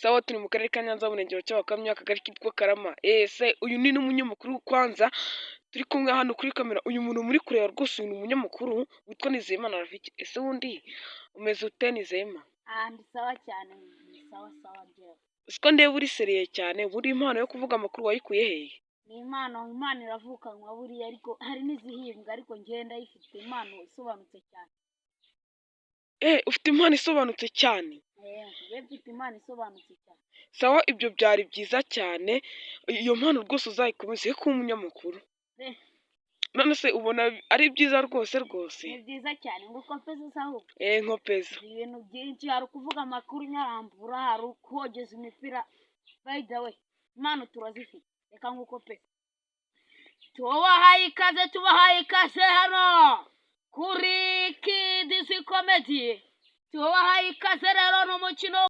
Sawa, turi mu karere ka Nyanza, Umurenge wa Cyabakamyi, akagari kitwa Karama. Ese uyu ni n'umunyamakuru kwanza turi kumwe hano kuri kamera? Uyu muntu muri kureba rwose, uyu ni umunyamakuru witwa Nizeyimana Rafiki. Ese wundi umeze ute, Nizeyimana? Ah, ndi sawa cyane, ni sawa sawa njyewe. Siko ndeba uri sérieux cyane, buriya impano yo kuvuga amakuru wayikuye hehe? Ni impano, impano iravukanwa buriya, ariko hari n'izihimbwa, ariko njyewe ndayifite, impano isobanutse cyane. Ufite impano isobanutse cyane. Eh, njyewe mfite impano isobanutse cyane. Sawa, ibyo byari byiza cyane, iyo mpano rwose uzayikomeze yo kuba umunyamakuru. None se ubona ari byiza rwose rwose? Ni byiza cyane, ngo kopeze se ahubwo. Eh, nkopeza. Ibintu byinshi, hari ukuvuga amakuru nyarambura, hari ukogeza imipira. By the way, impano turazifite, reka ngukopeze. Tubahaye ikaze, tubahaye ikaze hano kuri Kids Comedy, tubahaye ikaze. Rero ni umukino.